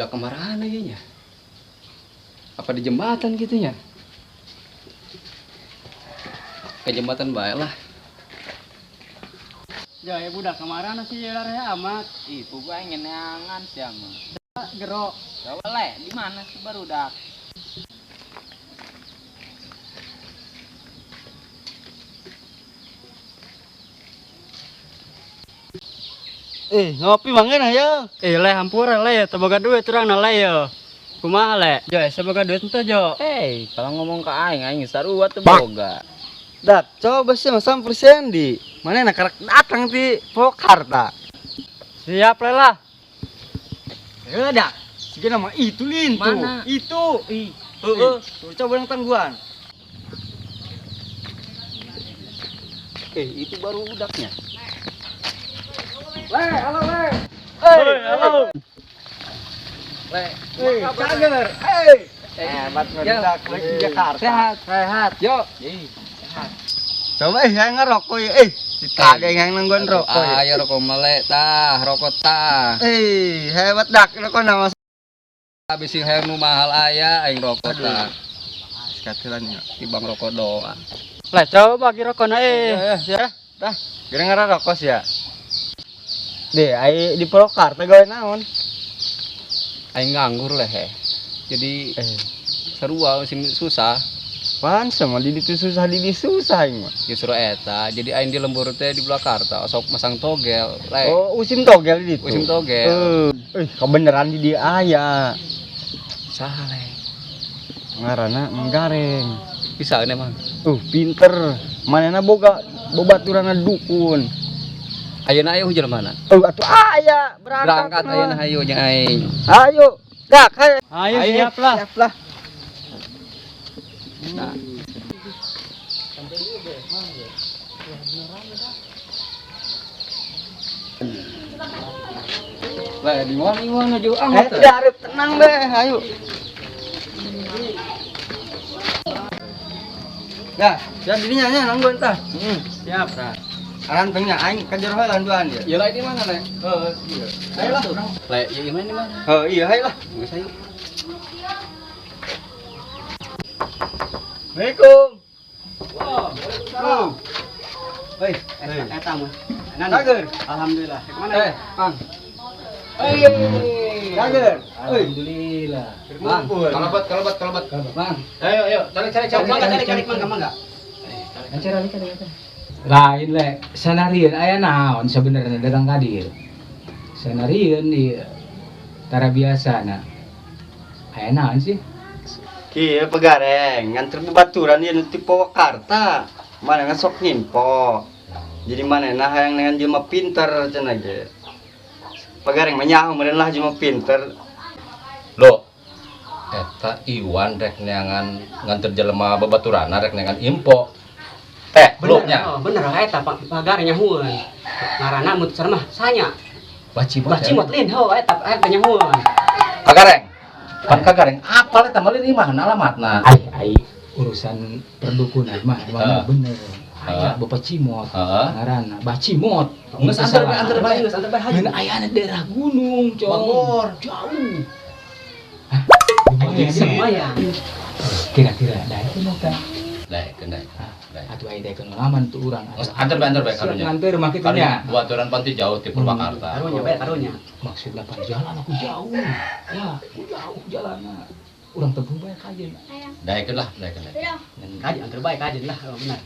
Barudak kemarahan ieu nya. Apa di jembatan gitu nya? Ke jembatan bae lah. Ya, ya budak kemana sih ya ya amat. Ih, pugu aing ngeneangan sia mah. Gero. Coba le, di mana sih barudak? Ngopi mangan ayo. Le hampura le ya, teu boga duit urang na le ya. Kumaha le? Jo, asa boga duit henteu jo? Hei, kalau ngomong ke aing, aing sarua teu boga. Dak, coba sih masa Sendi. Mana nak karak datang ti Purwakarta. Siap le lah. Ya dak. Sige nama itu lin tuh. Mana? Itu. Ih, Heeh. Coba yang tangguhan. Itu baru budaknya. Le, halo le. Hei, halo. Le, Hei, cager. Hei. Hebat barudak lagi Jakarta. Sehat. Sehat. Yo. ih, sehat. Coba yang ngerokok ya. Ditagih yang nangguan rokok ya. Ayo rokok melek tah, rokok tah. Hebat dak rokok nama. Bisi hayang nu mahal aya aing rokok tah. Sekatilan ya. Tibang rokok doang. Le, coba bagi rokok na eh. Ya, ya, dah. Gara-gara rokok sih ya. Deh, ai di Purwakarta gawe naon? Aing nganggur leh. Jadi sarua sing susah. Pan sama di ditu susah di susah aing mah. Justru eta, jadi aing di lembur teh di Purwakarta sok masang togel, le. Oh, usim togel di ditu. Usim togel. Kebeneran di dia aya. Saha le? Ngaranna Manggareng. Bisa emang. Pinter. Manehna boga babaturana dukun. Ayeuna aya hujan mana? Atuh aya berangkat. Berangkat ayeuna hayu jeung aing. Ayo. Dak, hayo. Ayo siap lah. Siap lah. Nah. Lah di mana di mana jauh amat. Tidak harus tenang deh, ayo. Nah, siap dirinya nya nangguan tah. Siap. Nah, arantengnya aing ka jero heula duaan dia. Ya lah di mana le? Heeh, iya. Ayo lah. Le, ya gimana di mana? Heeh, iya ayo lah. Geus ayo. Assalamualaikum. Waalaikumsalam. Hei, Eta mah. Cager. Alhamdulillah. Kemana? Mang. Cager. Alhamdulillah. Mang, Kalabat, kalabat, kalabat. Mang. Ayo, ayo, tarik, tarik, tarik. Mangga tarik tarik mangga mangga. Lain le, sanarieun aya naon sebenarnya datang ka dieu. Sanarieun di tara biasana. Aya naon sih? Kieu pegareng, nganter babaturan ieu nu ti Purwakarta. Manehna sok ngimpo. Jadi manehna hayang dengan jelema pinter cenah ge. Pegareng mah nyaho meureun lah jelema pinter. Lo, eta Iwan rek neangan nganter jelema babaturana rek neangan info. Bener, Lo nya. oh, bener eta Pak Pagar nyahueun. Ngaranna mun mah sanya. Bacimot. Bacimot lin ho eta eta nyahueun. Kagareng. Pan kagareng apal eta mah lin imahna alamatna. Ai ai urusan perdukunan mah emang bener. Aya Bapak Cimot. Heeh. Ngaranna Bacimot. Geus anter bae anter bae. Geus anter bae hayu. Ngeun ayana daerah gunung, Cong. Bogor. Jauh. Hah? Lumayan. Lumayan. Kira-kira daek mah tah. Daek, daek. Daek. Atuh aya daek ngalaman tuh urang. Geus anter bae anter bae Siap karunya. nganter mah kitu nya. Karunya baturan panti jauh ti Purwakarta. Karunya bae karunya. Maksud lapan jalan aku jauh. Ya, aku jauh jalanna. Urang tebung bae kajeun. Daekeun lah, daekeun daekeun. Kaji anter bae kajeun lah, oh, bener.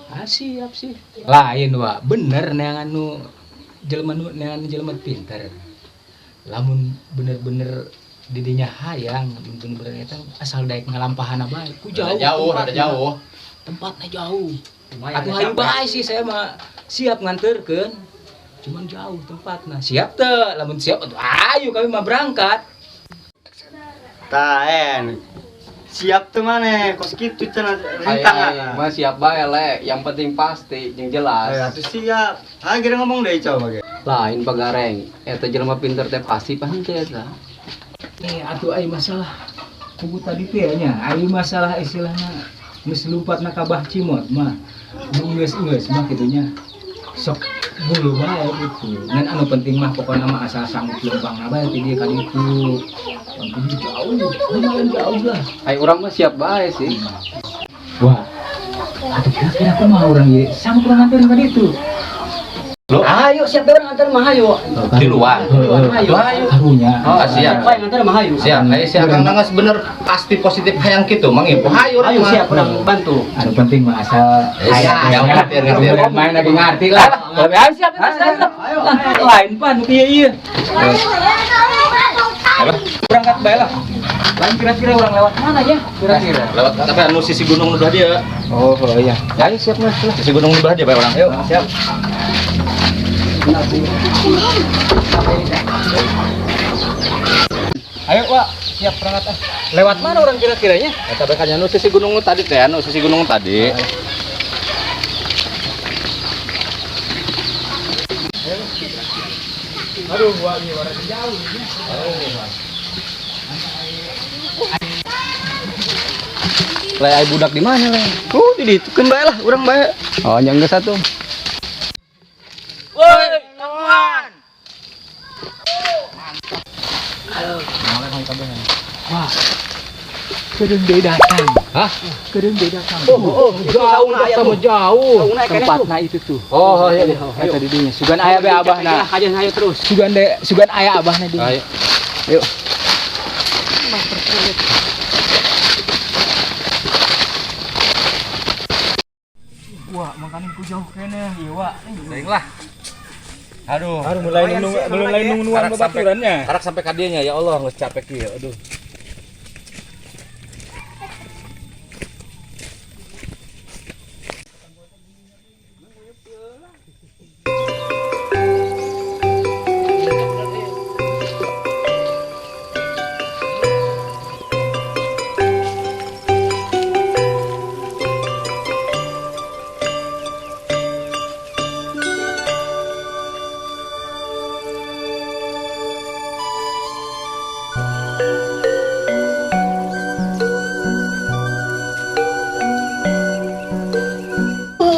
Ah, siap sih. Lain wa, bener neangan nu jelema nu neangan jelema pinter. Lamun bener-bener didinya hayang, bener-bener eta asal daek ngalampahana bae. Ku jauh. Rada jauh, rada tempatna. jauh. Tempatnya jauh. Lumayan. Atuh hayu bae sih saya mah siap nganterkeun. Cuman jauh tempatna. Siap teu? Lamun siap atuh ayo kami mah berangkat. Tah en. Siap tuh maneh, kos kitu cenah rintangan. Mah siap bae le, yang penting pasti jeung jelas. Ayo atuh siap. Ah geura ngomong deui coba ge. Lain Pagareng, eta jelema pinter teh pasti paham teh eta. Atuh ai masalah kubu tadi teh nya, ai masalah istilahna geus lumpatna ka Bah Cimot mah. Nu geus-geus mah kitu nya. Sok Bulu bae gitu. Ngan anu penting mah pokokna mah asal sanggup lempang bae ti dieu ka ditu. Ti jauh, lumayan jauh lah. Ai urang mah siap bae sih. Wah. Atuh kira-kira kumaha urang ieu? Sanggup urang nganterin ka ditu. Ayo siap bae urang nganter mah ayo. Di luar. Ayo. Ayo. Karunya. Oh, siap. Bae nganter mah ayo. Siap, ayo siap Kang Nangas bener pasti positif hayang kitu Mang Ibu. Hayu urang Ayo mah. siap urang bantu. Anu penting mah asal Eh, siap, ngerti, ngerti. Main lagi ngerti lah. Ayo siap, siap, siap. Lain pan, ieu ieu. Berangkat bae lah. Lain kira-kira orang lewat mana ya? Kira-kira. Lewat tapi anu sisi gunung nu belah dieu. Oh, iya. Ayo siap Mas. Sisi gunung nu belah dieu bae urang. Ayo, siap. Ayo, Wak, siap berangkat ah. Lewat mana orang kira-kiranya? Eta bae kan anu sisi gunung nu tadi teh, anu sisi gunung tadi. Aduh, Wak, ini warna jauh. Le ai budak di mana le? Oh, di ditu keun bae lah, urang bae. Oh, nya geus atuh. Woi, kawan. Wah. Kedeung deui datang. Hah? Kedeung deui datang. Oh, jauh sama jauh. Tempatna itu tuh. Oh, iya. Eta di dinya. Sugan aya be abahna. Aja ayo terus. Sugan de, sugan aya abahna di. Ayo. Yuk. Wah, makanya ku jauh keneh ieu, Wak. Teuing lah. Aduh. Aduh, mulai nunggu, mulai nungguan Karak sampai babaturannya. karak sampai ka dieu nya ya Allah geus capek kieu. Aduh.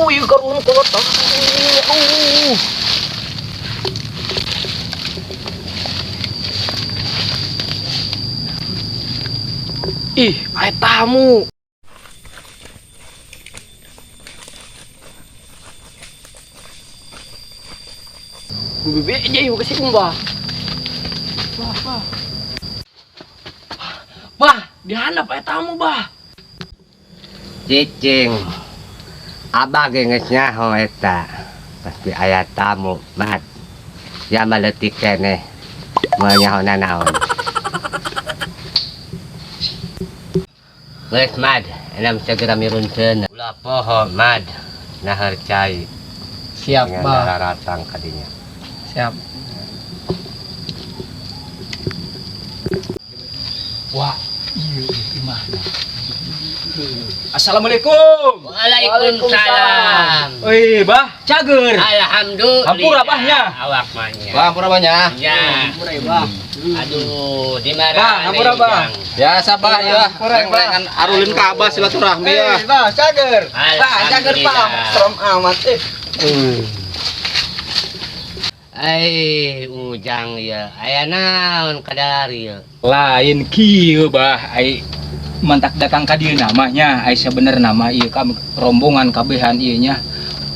Ieu karun kolot. Ih, aya tamu. Bebe aja yuk kasih umbah. Bah, bah. Bah, dihandap aya tamu, bah. Cicing. Abah ge geus nyaho eta. Pasti aya tamu, Mat. Ya mah leutik keneh. Moal nyaho nanaon. Geus Mad, enam segera mirunteun. Ulah poho Mad, nahar cai. Siap, Dengan Bah. daratang ka dinya. Siap. Wah, iya gimana? Assalamualaikum. Waalaikumsalam. Wih, Bah, cager. Alhamdulillah. Hampura, Bah, nya. Awak mah nya. Bah, hampura banyak. Ya. Aduh, di mana? Bah, hampura, Bah. Ya, sabar ya. Reng-rengan arulin ka abah silaturahmi ya. Bah, cager. Bah, cager, Bah. Serem amat eh. Eh, Ujang ya. Aya naon kadari ya. Lain kieu, Bah, ai mantak datang ka dieu namanya, ai sabenerna mah ieu kami rombongan kabehan ieu nya.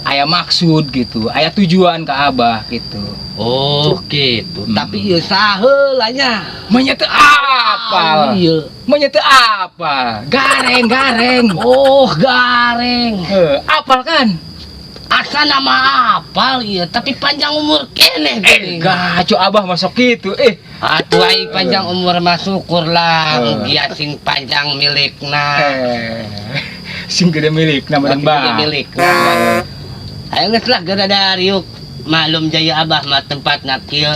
Aya maksud gitu, aya tujuan ka Abah gitu. Oh, gitu. Hmm. Tapi ieu saheula nya. Manya teu apal. Ieu. Manya teu apal. Gareng, gareng. Oh, gareng. Heuh, apal kan? Asa nama apal ieu, tapi panjang umur keneh Eh, geuning. gaco Abah masuk gitu. Eh, Atuh ai panjang umur mah syukur lah, Eh. mugia sing panjang milikna. eh. Sing gede milik nama Sing gede Bah. milikna. Ayo geus lah geura dariuk. Maklum jaya Abah mah tempatna kieu.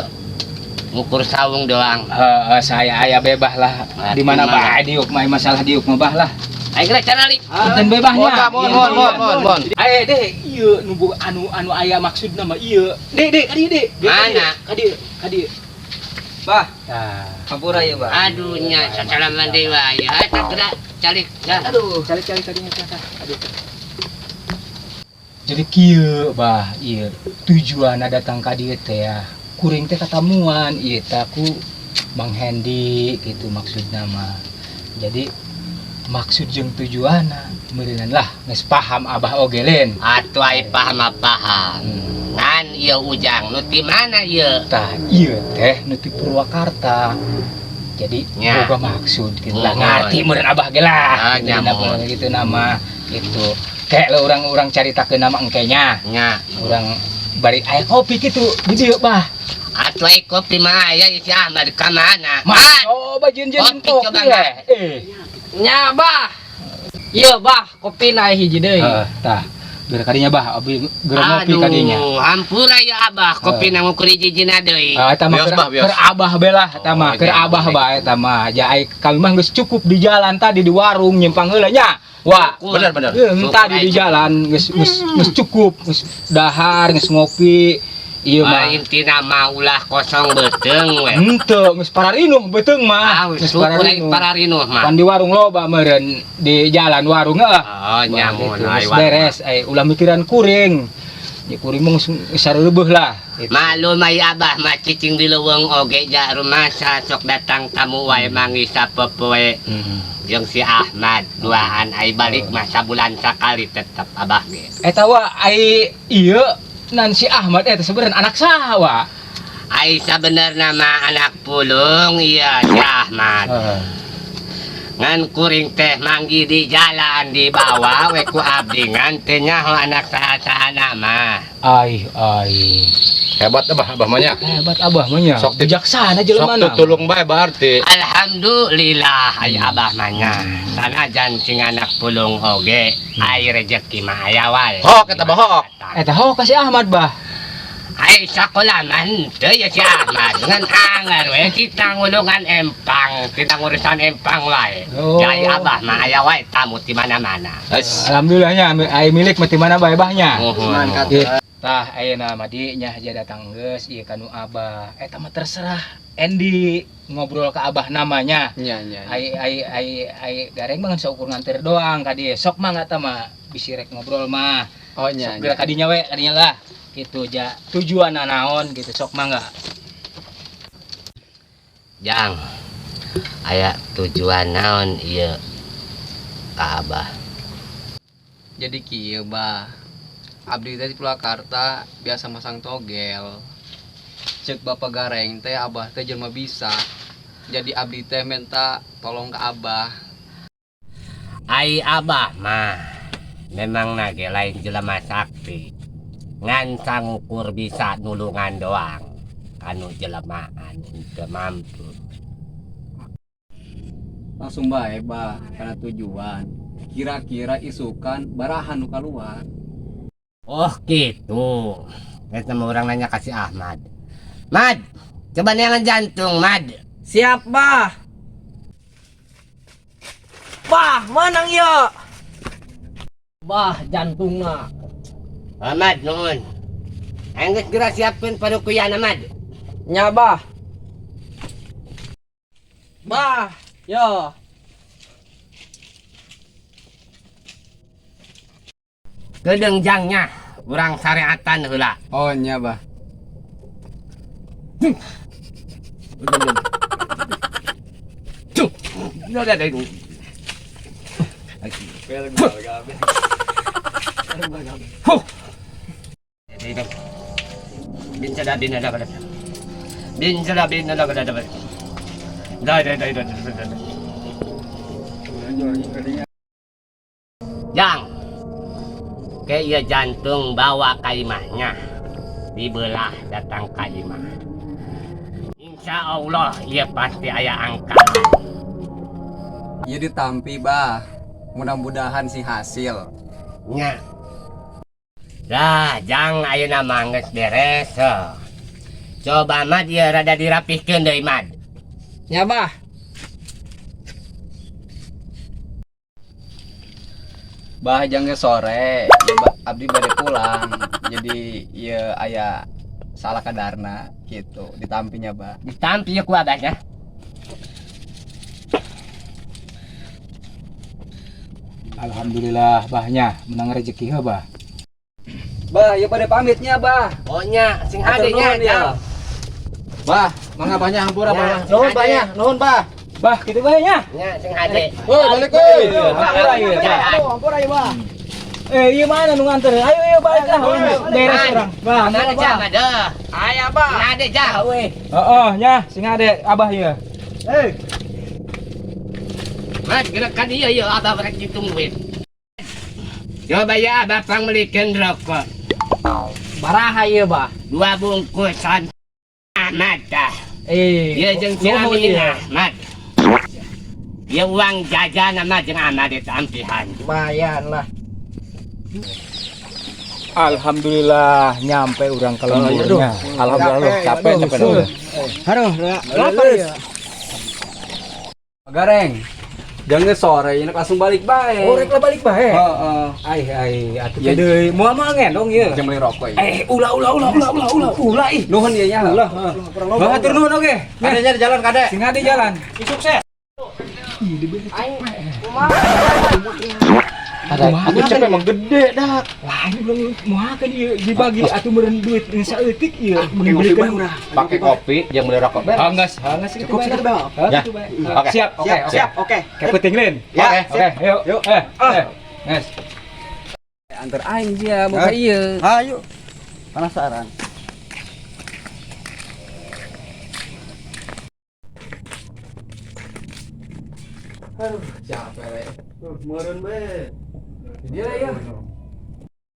Ngukur sawung doang. Heeh, saya aya bebah lah. Di mana Mati bae diuk mah masalah diuk mah bah lah. Ayo geura canalik. Punten bebahnya. Mohon, mohon, mohon, mohon, mohon. Ayo deh, ieu nu anu anu aya maksudna mah ieu. Dek, dek, ka dieu, dek. Dek, ka dieu, Mana? Ka dieu, ka dieu. Bah, Tah. hampura ya, Bah. Aduh nya sasalaman deui wae. Ayo geura calik. Dah. Aduh, calik-calik tadinya tah. Aduh. Jadi kieu, Bah, ieu tujuanna datang ka dieu teh ya. Kuring teh katamuan ieu teh ku Mang Hendi gitu maksudna mah. Jadi maksud jeung tujuanna meureunan lah geus paham Abah oge lain. Atuh ai paham mah paham. Ngan ieu Ujang nu ti mana ieu? Tah, ieu teh nu ti Purwakarta. Jadi boga maksud gitu lah, ngarti meureun Abah ge lah. Ah, Gitu, nya, dina mohon. gitu nama itu. Kayak lah orang-orang caritakeun nama engke nya. Nya. Urang bari aya kopi gitu di dieu, Bah. Atuh ai kopi mah aya si Ahmad ka mana? Mah, coba jeung-jeung Kopi kopi coba, ya. Eh. Nya, Bah. Ieu, Bah, kopi na hiji deui. Heeh, tah. Geura kadinya, Bah, abi geura ngopi kadinya. Aduh, hampura ya Abah, kopi na ngukur hiji-hijina deui. Ah, eta mah Bios, Bah, bios. keur Abah belah eta mah, Oh, keur iya, Abah boleh. bae eta mah. Ja ai kami mah geus cukup di jalan tadi di warung nyimpang heula nya. Wah, Bener bener. Tadi di jalan geus geus geus cukup, geus dahar, geus ngopi. Ieu Ah, mah. intina mah ulah kosong beuteung we. Henteu, geus pararinuh beuteung mah. Ah, Geus syukur ai pararinuh. pararinuh mah. Pan di warung loba meureun di jalan warung heuh. Oh, nya mun gitu, ai geus warung. beres, ai ulah mikiran kuring. Ya kuring mah geus sareureubeuh lah. Gitu. Maklum ai Abah mah cicing di leuweung oge ja rumasa sok datang tamu wae manggih sapopoe jeung si Ahmad duaan ai balik mah sabulan sakali tetep Abah ge. Eta wa ai ieu nan si Ahmad eta sebenarnya anak saha wa? Ai sabenerna mah anak pulung iya si Ahmad. Ngan kuring teh manggih di jalan dibawa we ku abdi ngan teu nyaho anak saha-sahana mah. Ai ai. Hebat Abah, Abah mah nya. Hebat Abah mah nya. Sok Bijaksana Sok jelema na. tutulung bae berarti. Alhamdulillah ai Abah mah nya. Sanajan sing anak pulung oge ai rezeki mah aya wae. Hok eta bah hok. Eta ho ka si Ahmad, Bah. Ai sakola mah henteu ya si Ahmad ngan anger we kita ngulungan empang, kita ngurusan empang wae. Oh. Jadi Abah mah aya wae tamu di mana-mana. Ais. Alhamdulillahnya ai milik mah ti mana bae bahnya. Muhun. Ih, tah ayeuna mah di nya aja datang geus ieu kanu Abah. Eta mah terserah Endi ngobrol ke Abah namanya. Nya nya. Ai ai ai ai gareng mah ngan saukur nganter doang ka dieu. Sok mah eta mah bisi rek ngobrol mah. Oh nya. Sok geura kadinya we, kadinya lah. Gitu ja tujuan naon gitu sok mangga. Jang, aya tujuan naon ieu ka Abah? Jadi kieu, Bah. Abdi teh di Purwakarta biasa masang togel. Cek Bapak Gareng teh Abah teh jelema bisa. Jadi abdi teh minta tolong ke Abah. Ai Abah mah memang nage lain jelema sakti. Ngan sangukur bisa nulungan doang. Kanu jelema anu teu mampu. Langsung bae, Bah, karena tujuan. Kira-kira isukan barahan nu kaluar. Oh gitu. Eta mah urang nanya ka si Ahmad. Mad, coba neangan jantung, Mad. Siap, Bah. Bah, menang ya. Bah, jantungna. Ahmad, nuhun. Aing geus geura siapkeun parukuyan, Ahmad. Nya, Bah. Bah, yo. Kedeung jangnya, urang syariatan heula. Oh nya, Bah. Tuh. Huh. Bin sada bin ada pada. Bin sada bin ada pada. Dah dah dah dah dah. Jang. Ke ieu jantung bawa ka imahnya. Dibelah datang ka imah. Insya Allah ieu pasti aya angka. Ieu ditampi, Bah. Mudah-mudahan sih hasil. Nya. Dah, jang ayeuna mah geus beres. Heuh. Coba Mad ieu rada dirapihkeun deui Mad. Nya, Bah. Bah jang geus sore, ya, Bah, abdi bade pulang. Jadi ieu aya salah kadarna gitu ditampinya, Bah. Ditampi ku Abah ya. Alhamdulillah bahnya menang rezeki heuh, Bah. Bah, ieu pada pamitnya, Bah. Oh nya, sing Hatur hade nya, nuhun ya. Jang. Bah, mangga banyak hampura, Ya, Bah. sing Nuhun hade. banyak, nuhun, Bah. Bah, kitu bae nya. Nya, sing hade. Woi, balik euy. Hampura ieu, Bah. Ampura ieu, Bah. Eh, ieu mana nu nganter? Ayo, ayo balik lah. Beres urang. Bah, Mana jang ada? Aya, Bah. Sing hade jang. Heeh, nya, sing hade Abah ieu. Mat, gerakan iya iya abah rek ditungguin. Coba ya abah pangmelikeun rokok. Baraha ieu, Bah. 2 bungkusan Ahmad dah. Eh, Ieu jeung si nuhun ieu. Aminah, Mat. Ieu uang jajan sama jeung Ahmad eta ampihan. Lumayan lah. Alhamdulillah nyampe urang ke lemburnya. Alhamdulillah lu capek capek lu. Aduh, Lapar ya. Gareng. Jangan sore ini langsung balik bae. Oh, rek lah balik bae. Heeh. Ai ai atuh Ya. teh deui. Moal moal ngendong ieu. Jam beli rokok ieu. Eh, ulah ulah ulah ulah ulah ulah ulah ih. Nuhun ieu nya. Ulah. Heeh. Hatur nuhun oge. Kade nya di jalan kade. Sing hade jalan. Sukses. Ada. Aku capek emang gede dah. Lain ulang moal kan ieu dibagi atuh meureun duit geus saeutik ieu dibelikeun urang. Pakai kopi jeung beli rokok beres. Anggas, anggas Cukup segitu, Bang. Ya. Oke, Oke. siap, oke, oke. Siap, oke. Kayak penting lain. Ya, Oke, Oke, yuk. Yuk. Nges. Antar aing sia muka ieu. Ayo. Penasaran. Aduh, capek le. Meureun bae. Dia ya.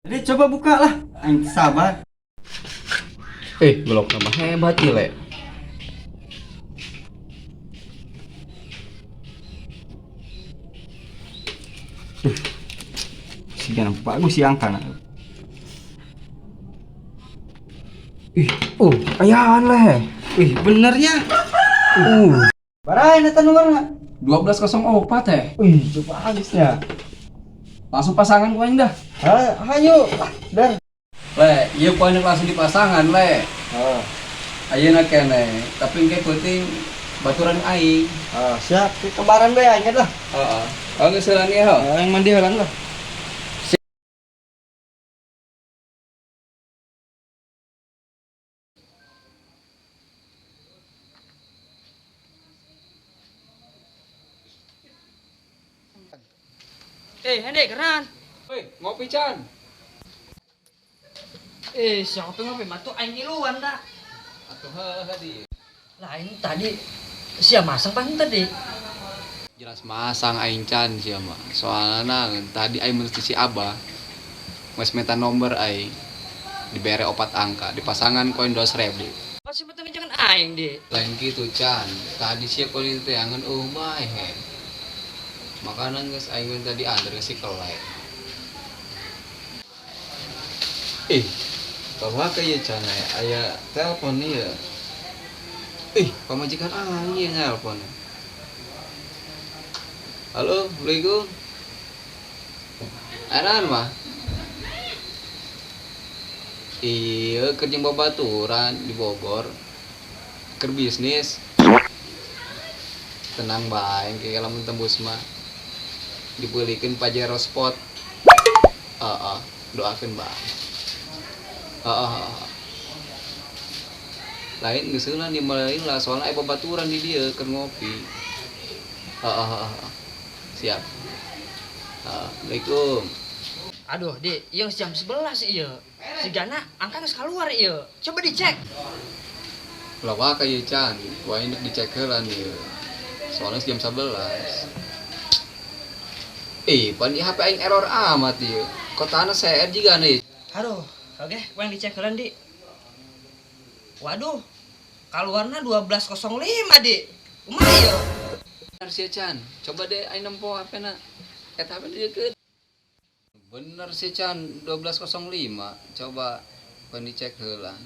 Jadi coba buka lah. Aing sabar. Belum tambah hebat ieu le. Siga bagus sih angkana. Ih, ayaan le. Wih, benernya. Baraha eta nomorna? 12.04 teh. Wih, coba bagusnya. Langsung pasangan ku aing dah. Ha, hayu. Dar. Le, ieu ku aing langsung dipasangan le. Ah, Ayeuna keneh, tapi engke penting baturan aing. ah, siap. Kebaran bae aing lah. Heeh. Oh, geus heulan ieu ho. Aing mandi heulan lah. Eh, hende keren. Hei, ngopi Chan. Siapa ngopi mah tuh aing ngiluan dah. Atuh heuh di. Lain tadi sia masang pan tadi. Jelas masang aing Chan sia mah. Soalna tadi aing mesti si Abah. Geus minta nomor aing. Dibere 4 angka, dipasangan koin 200.000. Pasti betul jangan aing di. Lain gitu Chan. Tadi sia koin teh angan eueuh bae he. Makanan geus aing minta diantar ke si kelek. Bahwa ka ieu Chan aya telepon ieu. Ih, pamajikan aing ieu nelpon. Halo, Assalamualaikum. Anan mah? Iya, kerja babaturan di Bogor. Keur bisnis. Tenang bae, kayak lamun tembus mah. Dibelikeun Pajero Sport. Heeh, doakeun bae. Heeh, heeh. Lain geus heula di lah, soalna aya babaturan di dieu keur ngopi. Heeh, heeh, heeh. Siap. Heeh, Assalamualaikum. Aduh, di, ieu jam 11 ieu. Sigana angka geus keluar ieu. Coba dicek. Lah wah ka ieu Chan, wah ini dicek heula ieu. Soalnya jam 11. Pan di HP aing error amat ieu. Kotana CR juga nih. Aduh, oke, gua yang dicek heula, Di. Waduh, keluarna 12.05, Di. Kumaha ieu? Bener sih Chan, coba deh aing nempo HP na. Eta HP deukeut. Bener sih Chan, 12.05. Coba pan dicek heula.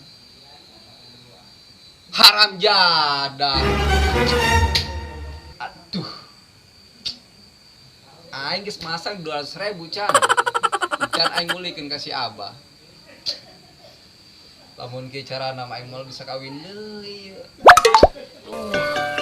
Haram jadah. Aduh. Aing geus masang 200.000 Chan. Can aing ngulikeun ka si Abah. Lamun kieu carana mah aing moal bisa kawin deui. Duh.